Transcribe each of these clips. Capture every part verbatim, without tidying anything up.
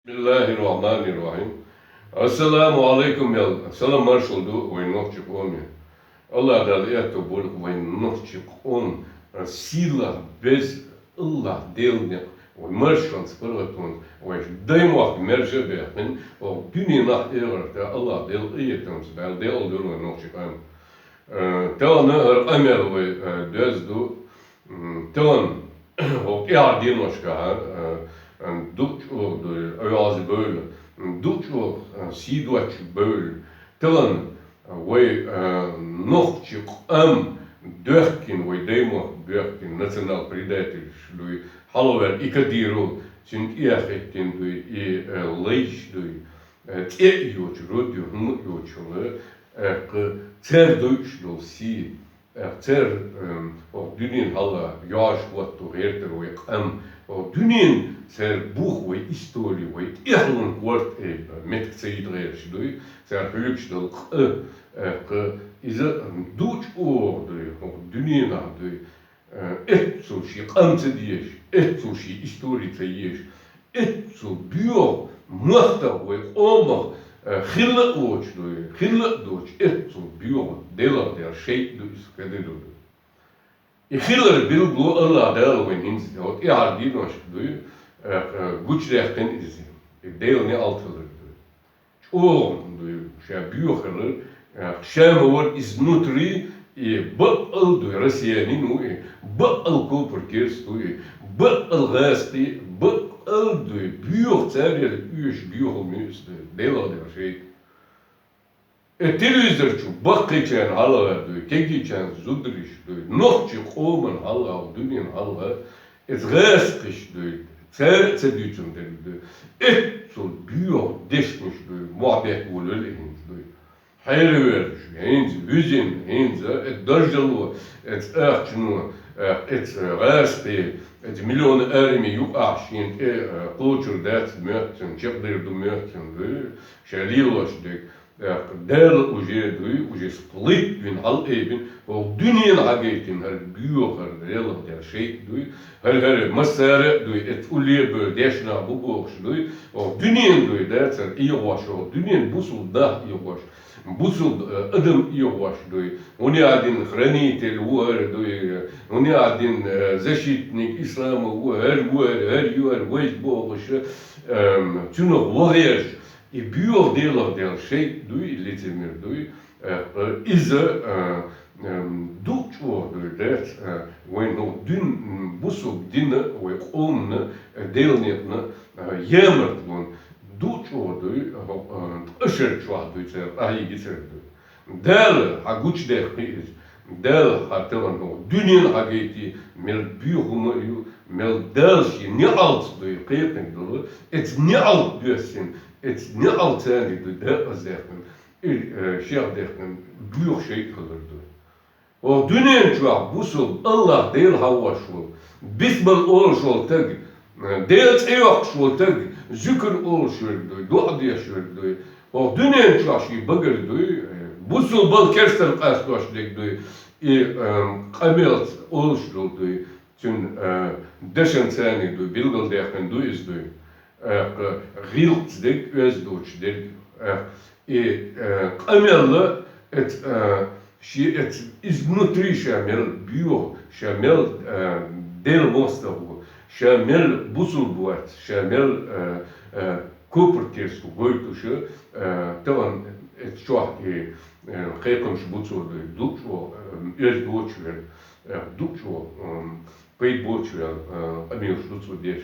بسم الله الرحمن الرحيم. السلام عليكم, ял салам маршал ду вай нохчи къоме. Аллах Дала аьттув болба вай нохчи къом, сийлахь, беза, Аллах Даьла никъ, вай маршонца, паргӀатонца, вай даймохк маьрша а баьккхина, вай дуьненахь, эхартахь Аллах Даьла къахетамца Дала декъал дойла вай нохчи къам. Э, тахан хӀара къамаьл вай, э, доьзна ду, м, тахан хӀокху тӀаьхьара деношкахь, э, э, дукха чӀогӀа ду, ой, Ӏазап бевлла, дукха чӀогӀа, э, сий доцуш бевлла. Тахан вай, э, нохчи къам доьхкина, вай даймохк доьхкина, национал-предательш дуй, хьалхаваьлла и Кадыров, цуьнан тӀехьа хӀиттина дуй, и, э, лайш дуй, э, цӀе а йоцуш, род а йоцуш, хӀума а йоцуш хилла, э, кху цара дойуш долу сий, э, цара, эм, хӀокху дуьненан хьалха йоӀаш хӀотто гӀертара вай къам, хӀокху дуьненан цара бух вай истори, вай тӀехьалун корта, э, меттиг ца йита гӀерташ дуй, цара хьоьгуш долу къа, э, кху иза, м, дукха чӀогӀа дуй, хӀокху дуьненахь дуй, э, эццул шен къам ца дезаш, эццул шен истори ца езаш, эццул боьха мостагӀа вай къомах, э, хилла а воцуш дуй, хилла а доцуш, эццул боьха, Делах дера шайтӀа ду иза, Кадыров ду. И хилар билгало Аллах Дала вайна хӀинца, хӀокху тӀаьхьара деношка дуй, э, э, гучудаьккхина иза. И Делан неӀалт хилар дуй. ЧӀогӀа дуй, ша боьха хилар, э, ша ма вара изнутри, и бакъал дуй, россиянин ву и, бакъал купр-керста ву и, бакъал гӀазкхи, бакъал дуй, боьха царел оьшуш боьха муьйса дуй, Делах дера шайтӀа. Э, телевизор чу баккхийчарна хьалха дуй, кегийчарна зударий дуй, нохчи къоман хьалха, дуьненан хьалха, эца гӀазкхий дуй, цара а ца дуьйцун дерг дуй, эццул боьха дешнаш дуй, мохь бетта волавелла и хӀинца дуй. Хьераваьллаш, хӀинца вуьзина, хӀинца, э, даржало, эца ахчано, э, эца гӀазкхи, эца миллионы арми юкъахь шена тӀе, э, кхочур дац моьттина, чекхдер ду моьттина дуй, ша лелош дерг. Э, Дала уже дуй, уже сплит вина хьалаайбина, хӀокху дуьненахь гайтина хӀара боьха, хӀара Делах дера шайтӀа дуй, хӀара, хӀара массара а дуй, эца улле а бевлла дешна нах бу бохуш дуй, хӀокху дуьненан дуй, дацара эгӀош, хӀокху дуьненан бусулба нах эгӀош, бусулба, э, адам эгӀош дуй, хӀунда аьлла хранитель ву хӀара дуй, хӀунда аьлла, э, защитник ислама ву хӀара, ву хӀара, хӀара ю хӀара, вайша бохуш, эм, цунах вахарш, и боьха Делах дера шайтӀа дуй, и лицемер дуй, э, иза, э, эм, дукха чӀогӀа дуй, дац, э, вайн хӀокху дуьн-, м, бусулба дина, вай къомана, э, Делан некъана, э, ямартло, дукха чӀогӀа дуй, э, хӀокху, э, ткъа шарчохь дуй, цара къахьега цара дуй. Дала хьан гучудаьккхи иза. Дала хьан тахана хӀокху дуьненахь гайти, мел боьха хӀума а ю, мел Дала шен неӀалт дуй кхетниг долу, эца неӀалт доьссина, эца неӀалт царниг дуй декъаза даьккхина, и, э, шех даьккхина боьха шайтӀа хилар дуй. ХӀокху дуьнен чохь бусулба Аллах Дела хьан веш волу, бисмал олуш волу таг, Делан цӀе йоккхуш волу таг, зуькар олуш верг дуй, доӀа деш верг дуй. ХӀокху дуьнен чохь шен багара дуй, бусулбал керстан къастош дерг дуй, и, эм, къамелца олуш долу дуй, цуьнан, э, дашан царниг дуй, билгалдаьккхина дуй иза дуй. Э, гӀиллакхца дерг, оьзда доцуш дерг. Э, и, э, къамелла, эц, э, ши-, эц, изнутри ша мел боьха, ша мел, э, Делан мостагӀа ву, ша мел бусулба вац, ша мел, э, э, купр-керста ву гойтуш, э, тахана эц чохь и, э, кхайкхамаш бу цо дуй, дукха чӀогӀа, э, оьзда доцуш верг, э, дукха чӀогӀа, м, пайда боцуш верг, э, къамелаш ду цо деш.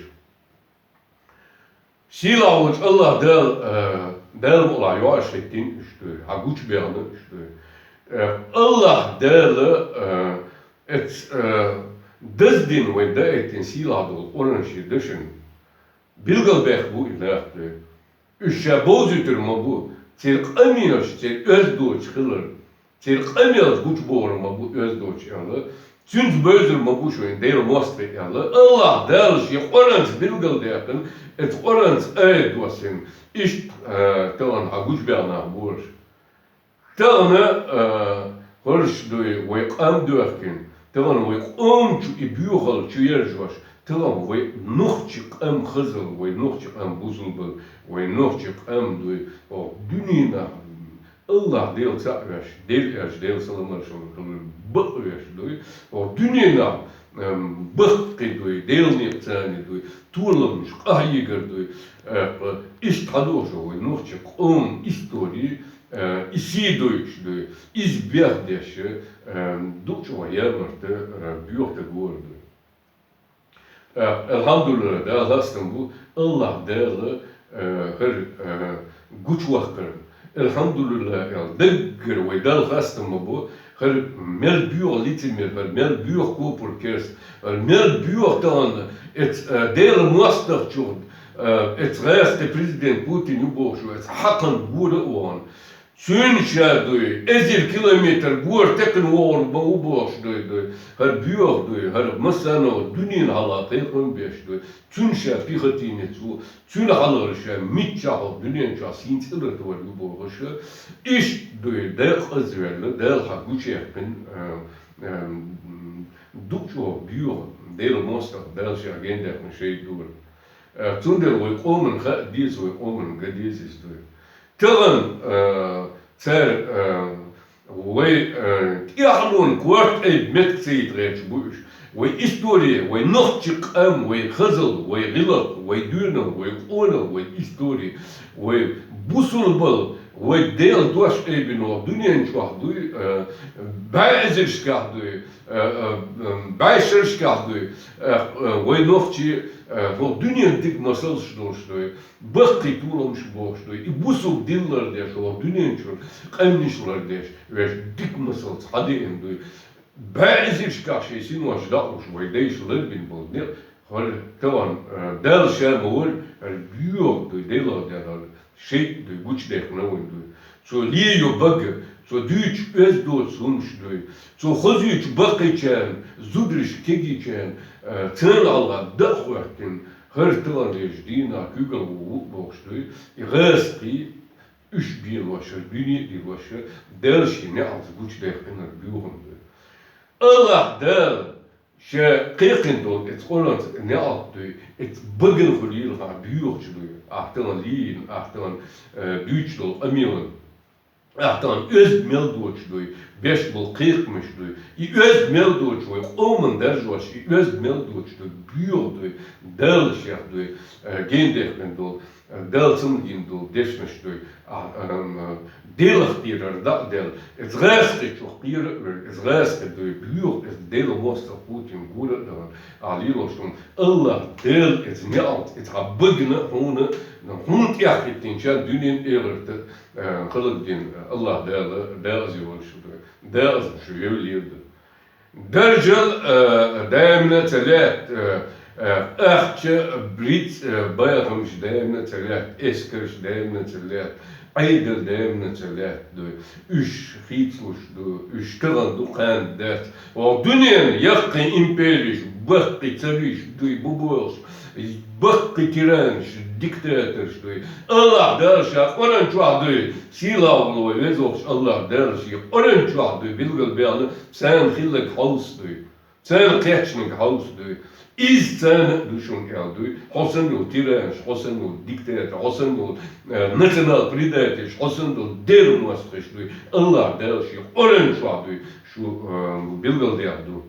Сийлахь волчу Аллах Дала, э, Дала мукъалахь йоӀаш хӀиттина уьш дуй, хьан гучубаьхна уьш дуй. Э, Аллах Дала, э, эц, э, даздина вайн даийтина сийлахь долу Къуръан шен дашан билгалбаьхна бу и нах дуй. Уьш ша бовзуьйтур ма бу, церан къамелаш, церан оьзда доцуш хилар. Церан къамелаш гучубохур ма бу оьзда доцуш аьлла, цуьнца бевзар ма бу шайн Делан мостагӀий аьлла. Аллах Дала шен Къуръанца билгалдаьккхина, эца Къуръанца аят доссийна, иштта, а, тахана хьан гучубаьхна нах бу уьш. Тахана, а, хӀорш дуй вай къам доьхкина, тахана вай къоман чу и боьхалла чу яржош, Тахана вай нохчий къам хазал, вай нохчий къам бусалба, вай нохчий къам дуй, о, дуьненахь Аллахь Дела цхьаъ веш, Дела аьлча, Дела салам-маршалла хилар, бакъ веш дуй, о, дуьненахь, эм, баккхий дуй, Делан некъ царна дуй, толамаш, къахьегар дуй, э, иштта хьадоагӀаш вай нохчий къоман истори, э, и сий дойуш дуй, иза бехдеш, э, дукха чӀогӀа ямарта, э, боьха таг вар дуй. Э, алхьамдулиллахӀ, Дала хастам бу, Аллахь Дала, э, хӀара, э, гучаваккхар. АлхьамдулиллахӀ, аьлла, даггара вай Далла хастам ма бу, хӀара мел боьха лицемер, хӀара мел боьха копуркерст, хӀара мел боьха тахана, эц, э, Делан мостагӀчух, э, эц гӀазкхи президент Путин ю бохуш ву, эц хьакхана гора а вахана. Цуьнан ша дуй, эзар километр гора текхна вогӀур ма ву бохуш дуй, дуй, хӀара боьха дуй, хӀара массанахьа дуьненан хьалха кхайкхам беш дуй, цуьнан ша пехотинец ву, цуьнан хьалхара ша миччахьа дуьнен чохь сийна цӀе латавар ю бохуш, иштта дуй, декъаза ваьлла, Дала хьан гучаяьккхина, а, а, дукха чӀогӀа боьха, Делан мостагӀа, Дала шех гендаьккхина шайга дора. Э, цундела вай къоман хаа деза, вай къоман ган деза иза дуй. Тахана, э, цара, э, вай, э, тӀаьхьалонан корта айба меттиг ца йита гӀерташ бу уьш. Вай истори, вай нохчий къам, вай хазал, вай гӀиллакх, вай доьнал, вай къонал, вай истори, вай бусалбал, вай Делан дош айбина вай дуьнен чохь дуй, э, бӀе эзаршкахь дуй, э, э, э, бӀе шерашкахь дуй, э, э, вай нохчий, э, хӀокху дуьненан дика масалш долуш дуй. Баккхий толамаш бохуш дуй, и бусалба дин лардеш, хӀокху дуьнен чуьра къаьмнаш лардеш, веш дика масалца хьадеана дуй. БӀе эзаршкахь шайн синош дӀалуш вай дайша ларбина болу некъ, хӀара тахана, э, Дала ша ма вара, хӀара боьха дуй, Делах дехар, шайтӀа дуй, гучудаьккхина вайн дуй. Цо лелайо бага, цо дуьйцуш оьзда доцу хӀуманаш дуй. Цо хазуьйтуш баккхийчарна, зударшка, кегийчарна, э, царна хьалха дакъа хӀоьттина, хӀара тахана лелаш дийнахь куьйгалхо ву бохуш дуй, и гӀазкхий, уьш белош, дуьне а делош, Дала шен неӀалт гучудаьккхинарг боьхам дуй. Аллахь Дала ша кхайкхина долу эца Къуръанца неӀалт дуй, эца баганхула йилхьа боьхачу дуй, ахь тахана лийна, ахь тахана, э, дуьйцуш долу къамелан. Ахь тахана оьзда мел доцуш дуй, беш болу кхайкхамаш дуй. И оьзда мел доцуш вай къоман даржош, и оьзда мел доцуш дуй, боьха дуй, Дала шех дуй, э, гендаьккхина долу, э, Дала цамгина долу дешнаш дуй. Ахь, эм, э, Делах кхерар дӀа а даьлла, эца гӀазкхичух кхера а верг, эца гӀазкхи дуй, боьха эца Делан мостагӀа Путин гора а дахана, ахь лелош хӀума, Аллахь Дала эца неӀалт, эца хьан багана хьуна, хьуна тӀехь хӀиттинчарна дуьненан, эхартан, э, хӀаллакдина Аллахь Дала, декъаза волуш ду, декъаза шу евлийр ду. Даржал, э, даимна ца лаьтта, э, э, ахча, блиц, э, бахамаш даимна ца лаьтта, эскарш даимна ца лаьтта, Ӏедал даимна ца лаьтта ду. Уьш хийцалуш ду, уьш тахана ду, кхана дац. Оха дуьненан яккхий империш, баккхий цариш дуй, бу бохуш, баккхий тиранаш, диктаторш дуй. Аллахь Дала ша Къуръан чохь дуй, сийлахь волу вай везачу Аллахь Дала шен Къуръан чохь дуй, билгалбаьхна, царна хилларг хьовса дуй. Царна кхечниг хьовса дуй. Иза царна а ду шуна аьлла дуй. Хьо санна йолу тиранаш, хьо санна йолу диктатор, хьо санна йолу, э, национал-предательш, хьо санна долу Делан мостагӀаш дуй. Аллахь Дала шен Къуръан чохь дуй, шу, э, билгалдаьхна ду.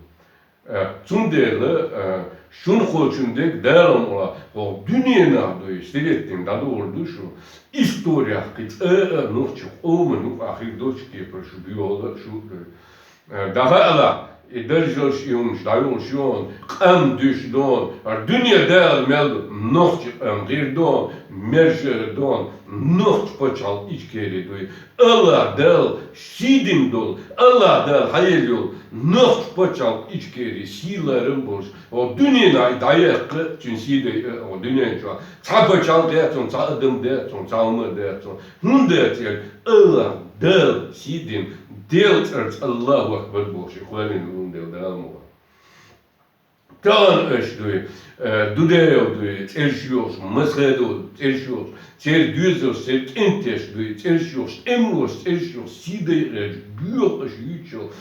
Э, цундела, э, шуна кхочун дерг Дала ма вала, хӀокху дуьненахь дуй, сиреттина дӀадугӀур ду шу, историх кхин цкъа а нохчийн къоман юкъахь хир доцчу кепара шу боьхалла а шу а дуй. Э, дӀахаалахь, и даржалш, и хӀумаш дӀайолуш ю хьуна, къам дуьсуш ду хьуна, хӀара дуьне дала мел ду, нохчийн къам хир ду хьуна, мержа а ду хьуна, нохчийн пачхьалкх Ичкери дуй. Аллахь Дала сий дина долу, Аллахь Дала хьаелла йолу нохчийн пачхьалкх Ичкери сий, ларам болуш, хӀокху дуьненахь и дӀаяккха, цуьнан сий дайа, хӀокху дуьнен чохь цхьа пачхьалкх яц хьуна, цхьа адам дац хьуна, цхьа хӀума дац хьуна. ХӀунда аьлча Аллахь Дала сий дина, Делан цӀарца Аллаху акбар бохуш, и кхоьллина хӀума дела Дала ма вала. Тахан уж дуй, э, Дудаев дуй, цӀераш йохуш, Масхадов цӀераш йохуш, церан доьзалш, церан кӀенташ дуй, цӀераш йохуш, тӀемалош, цӀераш йохуш, сий дайа гӀерташ, боьха уж юьйцуш йолу,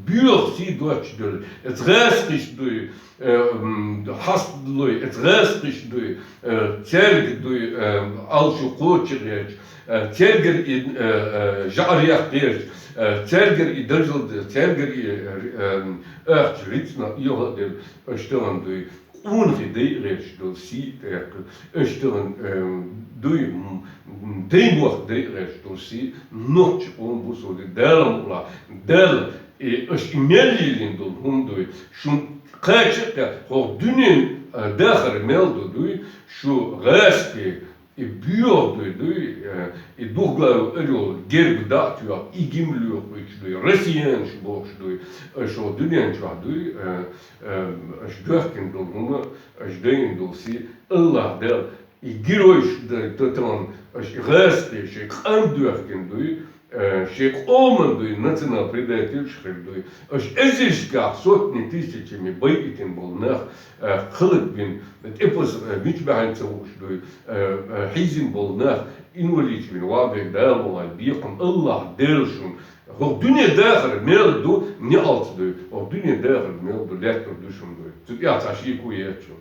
боьха сий доцуш долу, эца гӀазкхаш дуй, э, м, хьасталой, эца гӀазкхаш дуй, э, цаьрга дуй, э, Ӏалашо кхочуш гӀерташ, э, цаьргара и, э, э, жӀарах гӀерташ, э, цаьргара и даржал де, цаьргара и, э, э, ахча рицкъанах йоха а делла, уж тахан дуй, къонахий дайа гӀерташ долу сий а тӀекхуьу, уж тахан, э, дуй, м, м, даймохк дайа гӀерташ долу сий, нохчийн къоман бусулба дин, Дала мукъ лахь, Дала, и, уж и мел лелийна долу хӀума дуй, шун кхача а кхаьчна, хӀокху дуьненан, э, дахар мел ду дуй, шу гӀазкхий, и боьха дуй, дуй, э, и духглавый орел, герб дӀа а тоьхна, и гимн лоькхуьйтуш дуй, россиянаш бохуш дуй, э, шо дуьнен чохь дуй, э, э, уж доьхкина долу хӀума, уж дайна долу сий, АллахӀ Дала, и геройш дай, т-, тахана, уж и гӀазкхий, шайн къам доьхкина дуй, э, шайн къоман дуй, национал-предательш хир дуй. Уж эзаршкахь, сотни тысячами байъийтина болу нах, э, хала бина, тӀепаза, э, мича баьхьна ца хууш дуй, э, э, хьийзина болу нах, инвалидаш бина, вабег Дала валай, бекхам АллахӀ Дала шуна. ХӀокху дуьненан дахар мел ду, неӀалт дуй. ХӀокху дуьненан дахар мел ду, лаьттар ду шуна дуй. Цу тӀехь цхьа шеко яц шуна.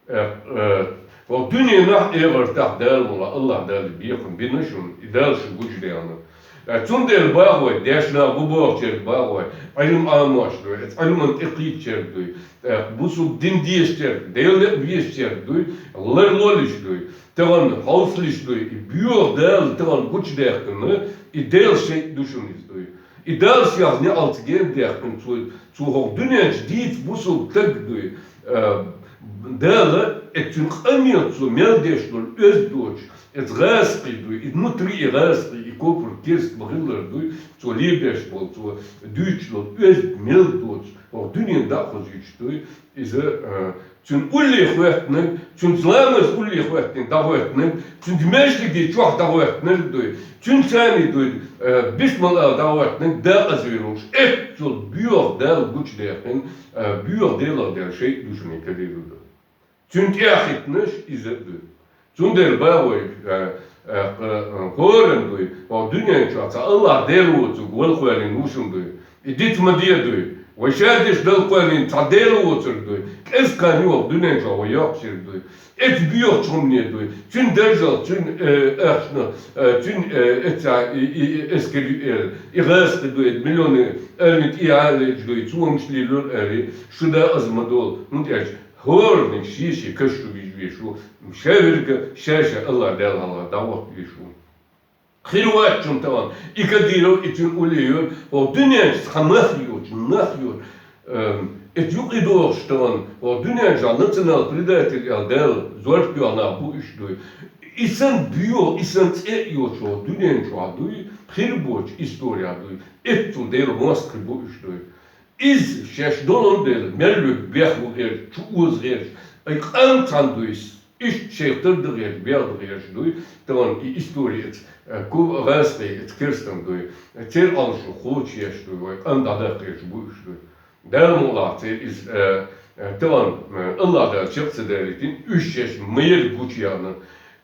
Э, э, хӀокху дуьненахь, эхартахь Дала мукъ лахь, АллахӀ Дала бекхам бина шуна, и Дала шуна гучудаьхна. Э, цундела боху, дешна бу бохучаьрга боху, Ӏилма Ӏамош дуй, эца Ӏилманна тӀекхийдачаьрга дуй, э, бусулба дин дезачаьрга, Делан некъ безачаьрга дуй, ларлолуш дуй, тахана хьовсалуш дуй, и боьха Дала тахана гучудаьккхина, и Делан шайтӀа ду шуна иза дуй. И Дала шех неӀалт герга даьккхина, цо, цо хӀокху дуьнен чу дийца бусулба стаг дуй, э, Дала, эца цуьнан къамел цо мел деш долу оьзда доцуш, эца гӀазкхий дуй, и внутри и гӀазкхий, и копр керста ма-хиллара дуй, цо лебеш болу, цо дуьйцуш долу оьзда мел доцуш, хӀокху дуьненан дӀа а хозуьйтуш дуй, иза, э, цуьнан улле хӀоьттинарг, цуьнца ламаз улле хӀоьттинарг дӀахӀоьттинарг, цуьнца маьждиге чохь дӀахӀоьттинарг дуй, цуьнца царний дуй, э, бисмал ала дӀахӀоьттинарг декъаза вер волуш, эццул боьха Дала гучудаьккхина, э, боьха Делах дерг шайтӀа ду шуна и Кадыров ду. Цуьнан тӀаьхьахӀиттинарш иза а ду. Цундела боху вай, э, э, э, хӀоранна дуй, хӀокху дуьнен чохь цхьа АллахӀ Дела воцург вала кхоьллина ву шуна дуй. И диц ма де дуй. Вай ша деш дала кхоьллина цхьа Дела воцург дуй. КӀезиг хан ю хӀокху дуьнен чохь вай йоккхуш ерг дуй. Эца боьхачу хӀумане дуй. Цуьнан даржал, цуьнан, э, ахчанах, э, цуьнан, э, эца, и, и, и эскар ю эр, и гӀазкхи дуй, и миллионы арми тӀе а лелаш дуй, цо хӀумаш лелор аьлла, шу декъаза ма долу. ХӀунда аьлча хӀоранниг шен-шен каш чу вижа везаш ву, ша верг а ша-ша АллахӀ Дала хьалха дӀахӀотта везаш ву. Хир вац шуна тахана, и Кадыров, и цуьнан улле йолу, хӀокху дуьнен чу цхьа нах йоцуш, нах йоцуш, эм, эца юкъа дохуш тахана, хӀокху дуьнен чохь национал-предатель аьлла Дала зорба тоьхна нах бу уьш дуй. И санна боьха, и санна цӀе а йоцуш хӀокху дуьнен чохь дуй, хир боцуш история дуй, эццул Делан мостагӀий бу уьш дуй. Иза шаьш долун дела, мел верг бехван гӀерташ, чу оза гӀерташ, ай къам цхьаьна дуьйсу, иштта шайх тар дан гӀерташ, бехдан гӀерташ дуй, тахана и истори эца, э, ку-, гӀазкхий эца керстан дуй, церан Ӏалашо кхочушъеш дуй, вай къам дӀадаккха гӀерташ бу уьш дуй. Дала мукъ лахь церан иза, э, э, тахана, э, АллахӀ Дала чекх ца далийтина, уьш шаьш ма ерг гучуяхна.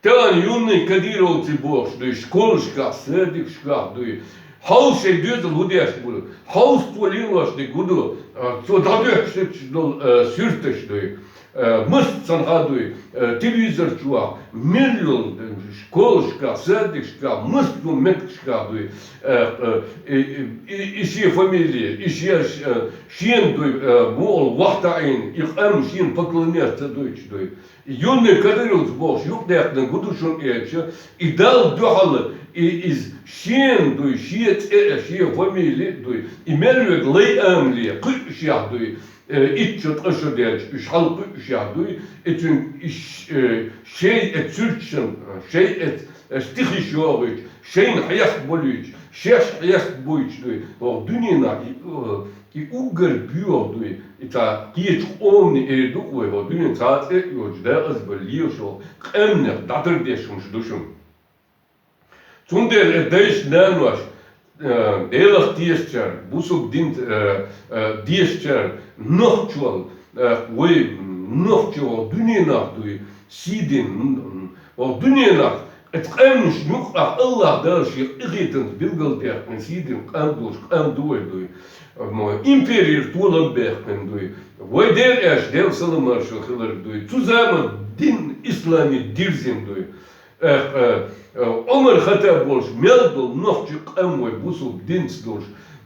Тахана юьнний Кадыровцы бохуш дуй, школашкахь, садикашкахь дуй. Хьовса шайн доьзал хӀун деш бу? Хьовса цо лелош дерг хӀун ду? А, цо дӀадоьттуш долу, а, суьрташ дуй. А, массо а цхьанхьа дуй. А, телевизор чохь, мел йолу, а, школашкахь, садикашкахь, массо а меттигашкахь дуй. А, а, и, и, и, и шен фамилия, и шен, а, шена дуй, а, муха вахтаийна, и къам шена поклоняться ца дуьйцуш дуй. Юьнний Кадыровцы бохуш юкъадаьккхинарг хӀун ду шуна аьлча, и Далла дуьхьал, и иза шена дуй, шен цӀе а, шен фамили а дуй, и мел верг лай амале, кхуьушшехь дуй, э, итт шо, ткъа шо даьлча, уьш хьалакхуьушшехь дуй, и цуьнан и ш-, э, шайн эца суьрташна, шайн эца, э, стихиш йохуьйтуш, шайна хьеста болуьйтуш, шаьш хьеста буьйтуш дуй, хӀокху дуьненахь и, э, И уггар боьха дуй, и цхьа кхечу къоманна эр ду-кх вай, хӀокху дуьнен цхьа а цӀе а йоцуш, декъаза бала лелаш йолу къаьмнех дӀатардеш хӀумаш ду шуна. Цундела и дайша, наноша, э, Делах тешачара, бусулба дин, э, э, дешачара, нохчалла, Э, вай нохчий хӀокху дуьненахь дуй, сий дина, хӀокху дуьненахь, оцу къаьмнашна юкъахь АллахӀ Дала шен къинхетамца билгалдаьккхина сий дина къам долуш къам ду вай дуй. М, имперера толам баьккхина дуй. Вай дера аьлча, Делан салам-маршалла хиларг дуй. Цу заманахь дин исламе дирзина дуй. Э, э, э, Ӏумар-Хаттаб волуш мел долу нохчий къам вай бусулба динца долуш,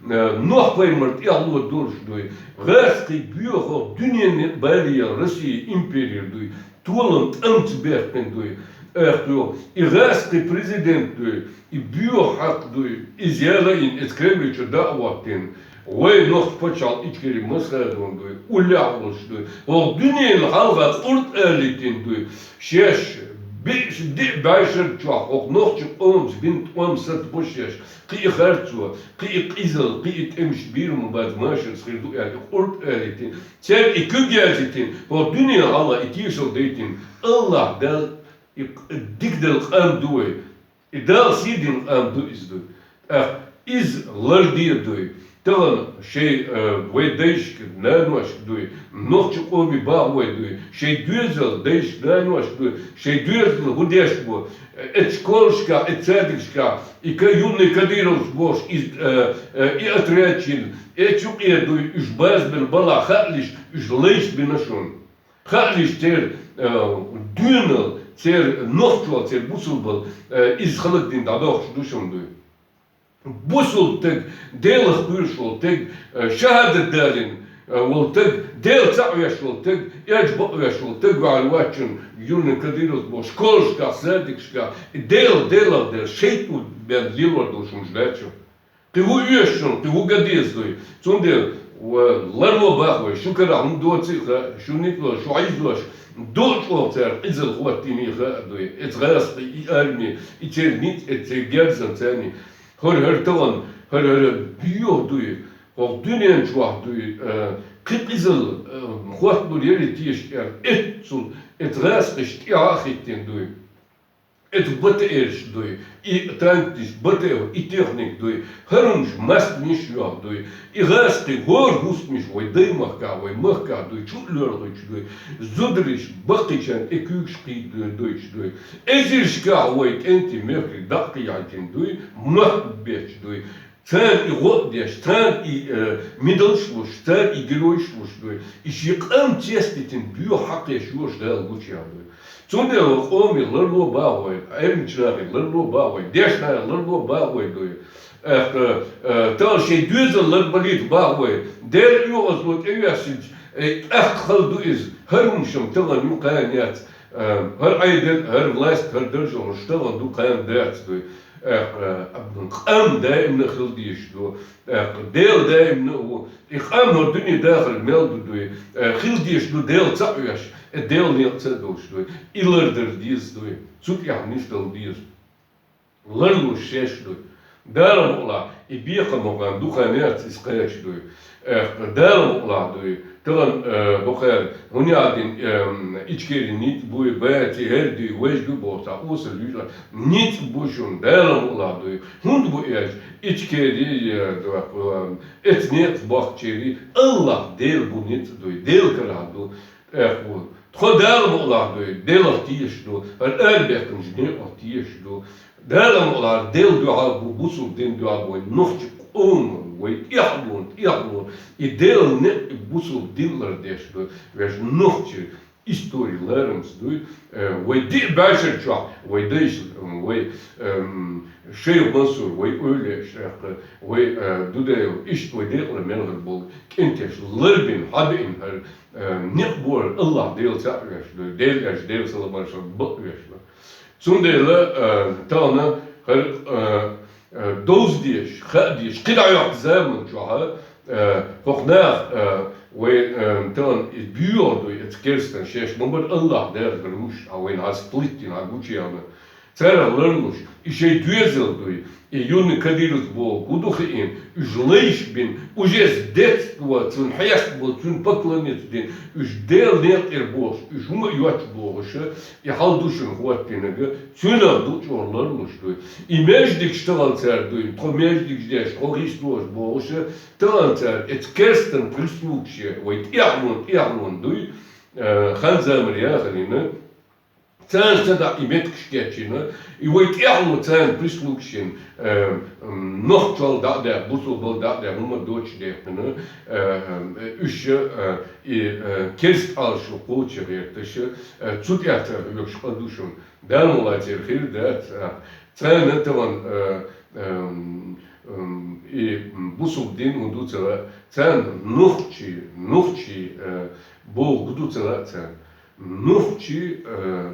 э, Нохь-пайхамар тӀаьхьало долуш дуй. ГӀазкхий боьха хӀокху дуьненан бале яла Россия имперера дуй. Толам тӀамца баьккхина дуй. Эх, йо, и гӀазкхий президент дуй, и боьха хьакъ дуй, иза яла йина, иза Кремле чу дӀа а хӀоттийна, вай нохчийн пачхьалкх Ичкери Масхадовна дуй, уллехь волуш дуй, хӀокху дуьненан хьалха къурд а летийна дуй, шаьш биъ-, диъ бӀешар чохь хӀокху нохчийн къомаца бина тӀом сацабо шаьш, кхин и харцо, кхин и къизалла, кхин и тӀемаш бийр ма бац, машарца хир ду аьлла, и къурд а летийна. Цаьрга и куьг язйитина, хӀокху дуьненан хьалха и тешалла дайтина, АллахӀ Дала и дика делла къам ду вай. И Дала сий дина къам ду иза ду. ТӀаккха иза ларде дуй. Тахана шайн, э, вай дайшка, наношка дуй, нохчийн къоме бахьа вай дуй, шайн доьзал дайшка, наношка дуй, шайн доьзал хӀун деш бу, э, эцу школашкахь, эцу садикашкахь, и ка-, юьллий кадыровцы бохуш, иза, э, э, и отряд чу йина, эцу юкъе дуй, уьш базбелла балахь хаалуш, уьш лайш бина шуна. Хаалуш церан, э, доьналла, церан нохчалла, церан бусулбалла, э, иза хала дина дӀадохуш ду шуна дуй. Бусулба таг, Делах кхоьруш волу таг, э, шахӀадат далийна, э, волу таг, Дела цхьаъ веш волу таг, Элча бакъвеш волу таг ваьхьна вац шуна, юьллий кадыровцы бохуш, школашкахь, садикашкахь, и Дела, Делах дерг, шайтӀа бен лелор долуш хӀумаш дац шуна. Кхин хӀун оьшу шуна, кхин хӀун ган деза дуй? Цундела, ва-, ларло боху вай, шун карахь хӀун доций а хаьа, шун ницкъ ло, шу хьийзош, дукха чӀогӀа цара къизалла хӀоттийний хаьа дуй. Эцу гӀазкхийн и арми, и церан ницкъ, эцу церан герзан царний. ХӀара, хӀара тахана, хӀара, хӀара боьха дуй, хӀокху дуьнен чохь дуй, э, кхин къизалла, э, хӀотталур яра теша аьлла, эццул, эцу гӀазкхашна тӀаьхьа а хӀиттина дуй. Эцу БТР-ш дуй, и танкаш, БТР, и техника дуй, хӀара хӀумаш, массанаш йоху дуй, и гӀазкхийн хӀора хӀусамаш вай даймахкахь, вай махкахь дуй, чу а лоьрхуьйтуш дуй, зударш баккхийчарна и куьйгаш кхийдойтуш дуй, эзаршкахь вай кӀентий мехкарий дӀа а кхийхьийтина дуй, мохк бетташ дуй. Царна и гӀо а деш, царна и, э, медалш луш, царна и геройш луш дуй. И шен къам цецдитина боьха хьакъ еш йош Дала гучуяхьа дуй. Цундела вай къоме ларло боху вай, Ӏеламчу нахе ларло боху вай, дешнахе ларло боху вай дуй. Эх, э, э, тахана шайн доьзал ларбалийта боху вай. Делан оьгӀазло тӀевессинчу, э, тӀаккха хала ду иза. ХӀара хӀумаш-м тахана ю, кхана яц. Э, хӀара Ӏедал, хӀара власть, хӀара даржо-м тахана ду, кхана дац дуй. Э, э, къам даимна хила дезаш ду. Э, Дела даимна а ву. И къам хӀара дуьне дахар мел ду дуй. Э, хила дезаш ду Дела цхьаъ веш. Э, Делан некъаца а долуш дуй. И лардар деза дуй. Цу тӀехь нисдала деза. Ларлуш шаьш дуй. Дала мукъалахь, и бекхам хӀокхарна дукха яц иза кхача дуй. Э, Дала мукъалахь дуй. Тахана, э, хӀокхара, хӀунда аьлла дина, эм, Ичкери ницкъ буй, баций, хӀара дуй, важа ду боху цхьа осал вуьйцу. Ницкъ бу шуна, Дала мукъалахь дуй. ХӀунда бу аьлча, Ичкери, э, эцу некъаца бохкучерий, АллахӀ Дела бу ницкъ дуй, Дела карахь ду. Эх, ву. Тхо Дала мукъалахь дуй, Делах тешаш ду, хӀара арабаьхкинчу некъах тешаш ду. Дала мукъалахь Делан дуьхьа бу, бусулба дин дуьхьа бу вай нохчийн къоман, вай тӀехьлон, тӀехьлон. И Делан некъ, и бусулба дин лардеш ду. Вешан нохчийн истори ларамца дуй. Э, вай диъ бӀешар чохь, вай дайша, м, вай, эм, шайх Мансур, вай эвлаяаш, тӀаккха вай, э, Дудаев, иштта вай декъала мел хир болу кӀентий ларбина, хьабеана хӀара, э, некъ бу хӀара АллахӀ Дела цхьаъ веш ду, Дела аьлча, Делан салам-маршалла бакъ веш ду. Цундела, э, тахана хӀара, э, э, довза дезаш, хаа дезаш, кхидӀа йоккху заман чохь, э, хӀокху наха, э, вай, э, тахана и боьха дуй, эцу керстанаш шаьш ма-барра АллахӀ Дала хир вуш, а вайна хьан сплиттина, хьан гучуяхна. Царах ларлуш, и шоай доьзал дуй, и юни Кадыровс боху гу ду хиъна, уьш лайш бина, уже с детства цунна хьест болу, цунна поклониться дина, уьш Делан некъа тӀера бохуш, уьш хӀума а йоцуш бохуш, и хьал ду шуна хӀоттийнарг, цуьнах ду чӀогӀа ларлуш дуй. И маьждигаш тахана цара дуй, тхо маьждигаш деш, тхо хьийзош бохуш, тахана цара, эцу керстан прислугаш, вай тӀаьхьалонан, тӀаьхьалонан дуй, э, хан-заманан яхарина, царна ца дӀа и меттигаш кечйина, и вай тӀаьхьало царна прислугаш йина, э, м, нохчалла дӀа а даьккхина, бусалбалла дӀа а даьккхина, хӀума доцуш даьккхина, э, э, уьш, э, и, э, керста Ӏалашо кхочуш гӀерташ, э, цу тӀехь цара хьоьгуш къа ду шуна. Дала ма вац, церан хир дац, э, царна тахана, э, эм, эм, и бусалба дин хӀун ду ца лаьа, царна нохчий, нохчий, э, боху хӀун ду ца лаьа царна. Нохчий, э,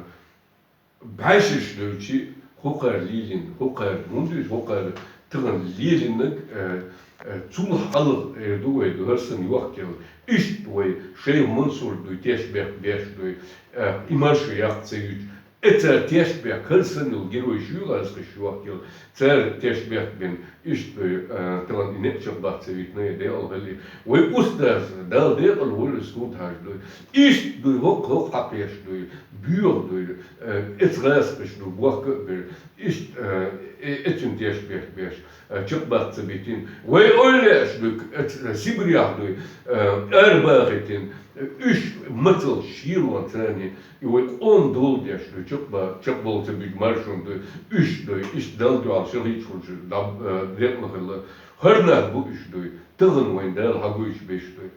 бӀаьшерш девлча, хӀокхара лелийна, хӀокхара, хӀунда аьлча хӀокхара тахана лелийнарг, э, э, цул хьалха эр ду вай, ду хӀара санна йохкаелла. Иштта вай Шайх Мансур дуй, тешнабехк беш дуй, э, и маршо яккха ца юьтуш. Э, цара тешнабехк, хӀара санна йолу геройш ю гӀазкхаша йохкаелла. Цара тешнабехк бина, иштта дуй, э, тахана и некъ чекхбаккха ца витина, я декъала хилла. Вай устаз, Дала декъала войла, Скут-Хьаьжа дуй. Иштта дуй, хӀокху, хӀокху хьакхеш дуй, боьха дуй, э, эцу гӀазкхаша ду, бохка а бира. Иштта, э, э, эцуьнан тешнабехк беш, э, чекхбаккха ца битина. Вай эвлаяаш дуй, эц-, э, Сибрехь дуй, э, арабахийтина, э, уьш мацалла шелонца царна, и вай къоман дола деш дуй, чекхба-, чекхбовла ца буьту маршонна дуй, уьш дуй, иштта Далла дуьхьал шахӀидаш хуьлуш, дӀа-, э, декъала хилла. ХӀара нах бу уьш дуй, тахана вайна Дала хьагуьйцуш берш дуй.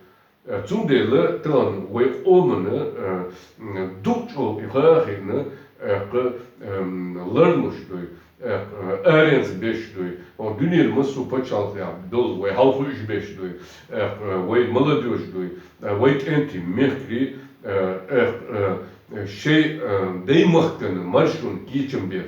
Э, цундела тахана вай къомана, э, м, дукха чӀогӀа и ха а хиъна, э, кху, эм, ларлуш дуй, э, кху, аренца берш дуй, хӀокху дуьненан массо а пачхьалкхехь долу вай хьалхуьуш берш дуй, э, кху, вай молодёжь дуй, э, вай кӀентий мехкарий, э, э, кху, э, шайн, э, даймахкана маршонна кечам беш.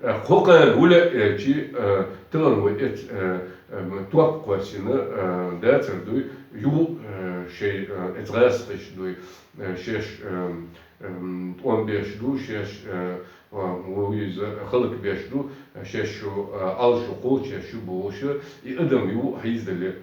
Э, кху кхана вуьлла а элчий, э, тахана вай эцу, э, э, топ кхоьссина, э, дацар дуй, юха, э, шайн, э, эцу гӀазкхаша дуй, э, шаьш, э, э, тӀом беш ду, шаьш, э, э, ву иза хӀаллакбеш ду, шаьш шу, э, Ӏалашо кхочуш ю бохуш, и адам юха хьийзадале.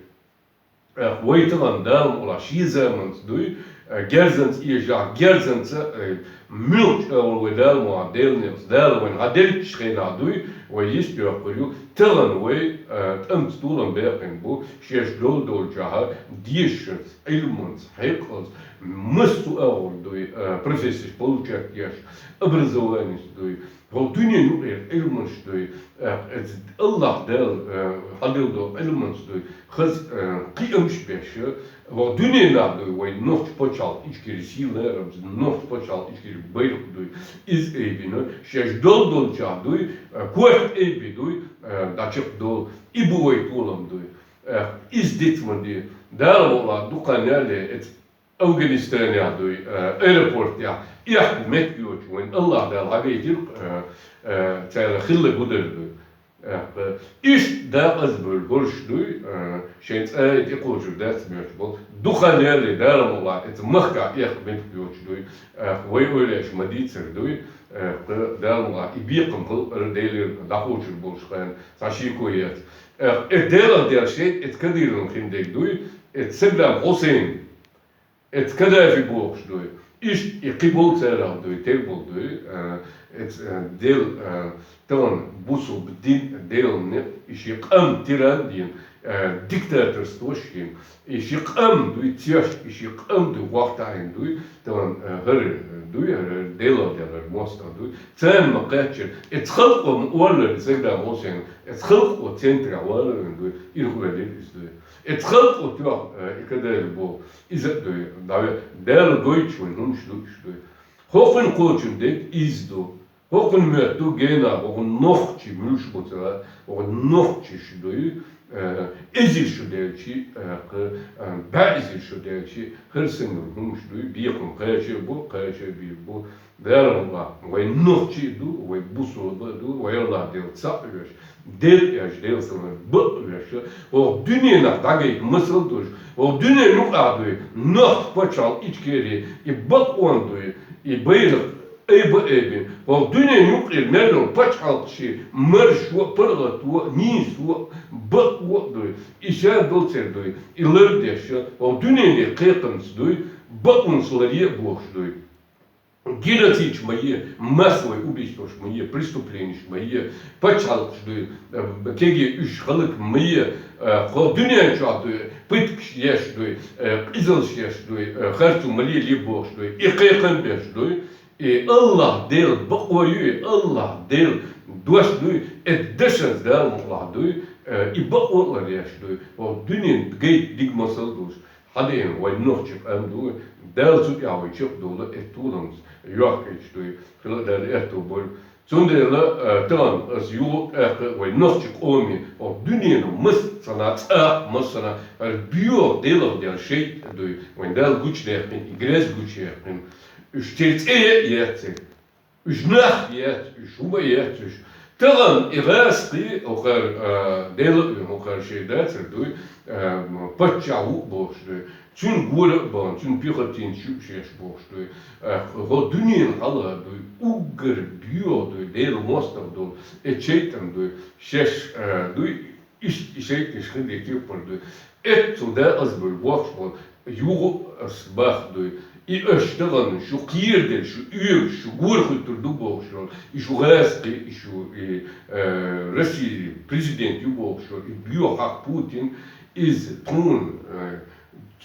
Э, вай тахана Дала мукъалахь шен заманца дуй, э, герзанца эшахь, герзанца, э, муьлххачу агӀор вай Дала мукъалахь Делан некъаца, Дала вайна хьаделлачу хенахь дуй, вай йист йоккхур ю. Тахана вай, э, тӀамца толам баьккхина бу, шаьш долу долчохь дешарца, Ӏилманца, хьекъалца, массо а агӀор дуй, э, профессеш получать еш, образованица дуй, хӀокху дуьненан юкъера Ӏилманаш дуй, э, эцу АллахӀ Дала, э, хьадилла долу Ӏилманца дуй, хаза, э, кхиамаш беш, хӀокху дуьненахь дуй, вай нохча пачхьалкх Ичкери сий ларамца, нохча пачхьалкх Ичкери байракх дуй, иза айбина, шаьш долу долчохь дуй, э, корта айби дуй, э, дӀачекхдолу, и бу вай толам дуй. Э, иза диц ма де. Дала мукъалахь дукха ялале, эцу Афганистанехь дуй, э, аэропортехь, эхь меттиг йоцуш вайна АллахӀ Дала хьагайтира, э, э, царах хилла гудар дуй. Э, иштта дакъазбевлла берш дуй, э, шайн цӀа а тӀекхочур дац моьттуш болу. Дукха ялале, Дала мукъалахь, эцу махкахь эхь меттиг йоцуш дуй, э, вай эвлаяаш ма дийцар дуй, э, Дала мукъалахь, и бекхам халкъара Делера дӀахочур болуш хенахь, цхьа шеко яц. Э, э, Делах дела шайн, эцу Кадыровн хин дерг дуй, эцу Саддам Хусейн, эцу Каддафи бохуш дуй, иштта и кхин болу царал дуй, тера болу дуй, э, эцу, э, Дела, э, тахана бусулба дин, Делан некъ, и ши къам тиран дина, э, диктаторствош йина, и ши къам дуй цеш, и ши къам дуй гӀохтаийна дуй, тахана, э, хӀара дуй, хӀара Делал дела хӀара мостагӀа дуй. Царна ма кхаьччара, эцу халкъо ма оллара Саддам Хусейн, эцу халкъо центрехь валаран дуй, ирхо велира иза дуй. Эцу халкъо тоьхна, э, и Каддафи боху, иза а дуй, дӀаве-, Дала гойтуш вайн хӀумаш ду уьш дуй. ХӀокхуьнан кхочун дерг иза ду. ХӀокхуьнан моьтту генахь, хӀокхуьнан нохчий муьлш бу ца лаьа, хӀокхуьнан нохчий шу дуй, э, эзар шу делчий, э, кху, э, бӀе эзар шу делчий, хӀара санна хӀумаш дуй, бекхам кхача а бу, кхача а бийр бу. Дала мукъалахь, вай нохчий а ду, вай бусулба а ду, вай АллахӀ Дела цхьаъ а веш, Дела эш, Дела санна бакъ а веш, хӀокху дуьненахь дӀагайта масал а долуш, хӀокху дуьненан юкъахь дуй, нохча пачхьалкх Ичкери, и бакъонан дуй, и байракх Айба айбина, хӀокху дуьненан юкъера мел йолу пачхьалкхаш маршо а, паргӀато а, нийсо а, бакъо а дуй, и шадолчара дуй, и лардеш, хӀокху дуьненан кхайкхамца дуй, бакъонаш ларъе а бохуш дуй. Геноцидаш ма е, массовый убийстваш ма е, преступленеш ма е, пачхьалкхаш дуй, э, кегий уьш хӀаллак ма е, э, хӀокху дуьнен чохь дуй, пыткаш еш дуй, э, къизаллаш еш дуй, э, харцо ма лелае бохуш дуй, и кхайкхам беш дуй. И АллахӀ Делан бакъо ю, и АллахӀ Делан дош дуй, и дашаза Дала мукъалахь дуй, э, и бакъо а ларъеш дуй. ХӀокху дуьненан гайта дика масал долуш, хьадеана вайн нохчийн къам ду, Дала цу тӀехь вай чекхдовла, и толамца йохкуьйтуш дуй, хила а Дала аьтто бойла. Цундела, э, тахана аса юха а тӀаккха вай нохчийн къоме, хӀокху дуьненан массо а цхьана, цӀаккха массо а цхьана, хӀара боьха Делах дерг шайтӀа дуй, вайн Дала гучудаьккхина, и грязь гучуяьккхина. Уьш церан цӀе а яц церан. Уьш нах яц уьш, хӀума яц уьш. Тахана и гӀазкхий, хӀокхара, а, Дела а вина, хӀокхара шайн дацар дуй, а, паччахь ву а бохуш дуй. Цуьнан гора а бахана, цуьнан пехотинцаш ю шаьш бохуш дуй. А, хӀокху дуьненан хьалха дуй, уггар боьха дуй, Делан мостагӀа долу, и шайтӀан дуй, шаьш, а, дуй, иштта и шайтӀанаш хила кепара дуй. Эццул декъаза буй бохуш болу, юха ас боху дуй. И аша тахана шу кхерадерг, шу оьгуш, шу гора хӀуьттур ду бохуш йолу, и шу гӀазкхи, и шу, и, э, Россин президент ю бохуш йолу, и боьха хьакха Путин, иза тхуна, э,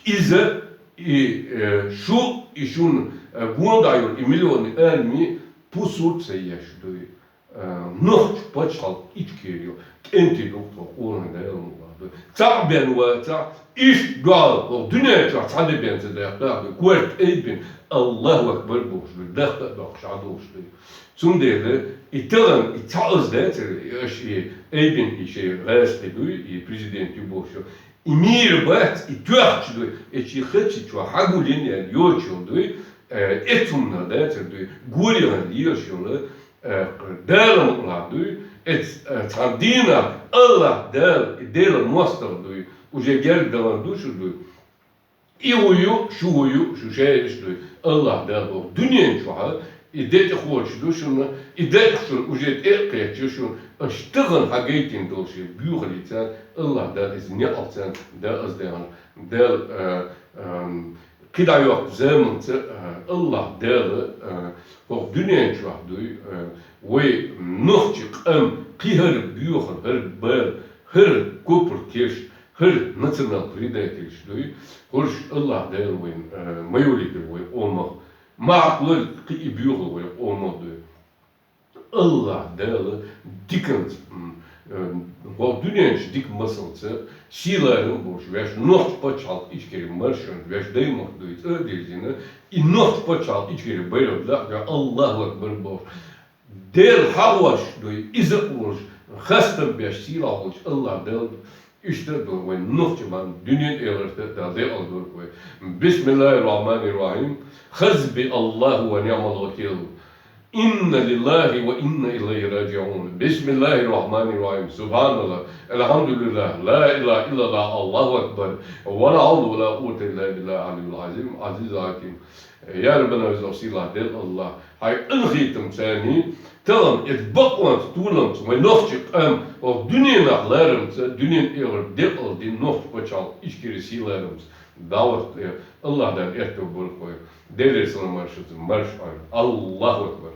иза, и, э, шу, и шуна, э, гонах йолу, и миллионный арми пусур ца еш дуй. Э, нохчийн пачхьалкх Ичкери ю, кӀентий ду тхо, къонах Дала мукъалахь дуй. Цхьаъ бен вацахь, иштта дуьхьал, хӀокху дуьнен чохь цхьа де бен ца даьккхина, корта айбина, Аллаху акбар бохуш дуй, даккха а доккхуш Ӏа долуш дуй. Цундела и тахана, и цхьа аса дацара, и аша и айбина и шайн гӀазкхи дуй, и президент ю бохуш ю. И мийра бац, и тоьхча дуй, и ши хачи чохь хьагулйина ян йоцуш йолу дуй, э, эцунна дацар дуй, горехана лелаш йолу, э, Дала мукъалахь дуй, эц-, э, цхьана дийнахь Аллахь Дала, и Делан мостагӀа дуй, уже герга далан ду шу дуй. И хӀу ю, шу хӀу ю, шу шаьраш дуй. Аллахь Дала боху дуьнен чохь, и де тӀе кхочуш ду шуна, и де шуна уже тӀе а кхечча шуна, аша тахана хьагайтина долу шен боьхаллица, Аллахь Дала иза неӀалца да аса дехна. Дала, э, эм, кхидӀа йоккху заманца, э, Аллахь Дала, э, хӀокху дуьнен чохь дуй, э, вай нохчийн къам кхин хӀара боьхар, хӀара бала, хӀара копр кеш, хӀара национал-предательш дуй, хӀорш Аллахь Дала вайн, э, ма йолийтар вай къомах, ма хьакхалойла кхин и боьхалла вай къомах дуй. Аллахь Дала диканца, м, э, хӀокху дуьнен чу дика масалца, сийлахь а болуш, ваьш нохчийн пачхьалкх Ичкери маршонца, ваьш даймахка дуй цӀа а дирзина, и нохчийн пачхьалкх Ичкери байракх дахьа, Аллаху акбар бохуш, Дела хьагӀош дуй, иза а волуш, хастам беш сийлахь волчу Аллахь Дала иштта а ду вайн нохчийн бан дуьнен а, эхартан а Дала декъал дойла вай. Бисмиллахир-рахманир-рахим. Хасби Аллаху ва ниъмал вакил. Инна лиллахи ва инна илайхи раджиун. Бисмиллахир-рахманир-рахим. Субханаллах. Алхамдулиллах. Ла илаха иллаллах. Аллаху акбар. Ва ла хьавла ва ла къуввата илла биллахил алиyyил азим. Азиз хьаким. Я Раббана, веза сийлахь Дела Аллахь, хьайн къинхетамца, тахана иза бакъонца, толамца вайн нохчийн къам, хӀокху дуьненах ларамца, дуьнен, эхартан декъал дина нохчийн пачхьалкх Ичкери сийлахь ларамца, дӀавахта, Аллахь Дала аьтто бойла вай. Делера салам-маршалла, марша Ӏойла. Аллаху акбар.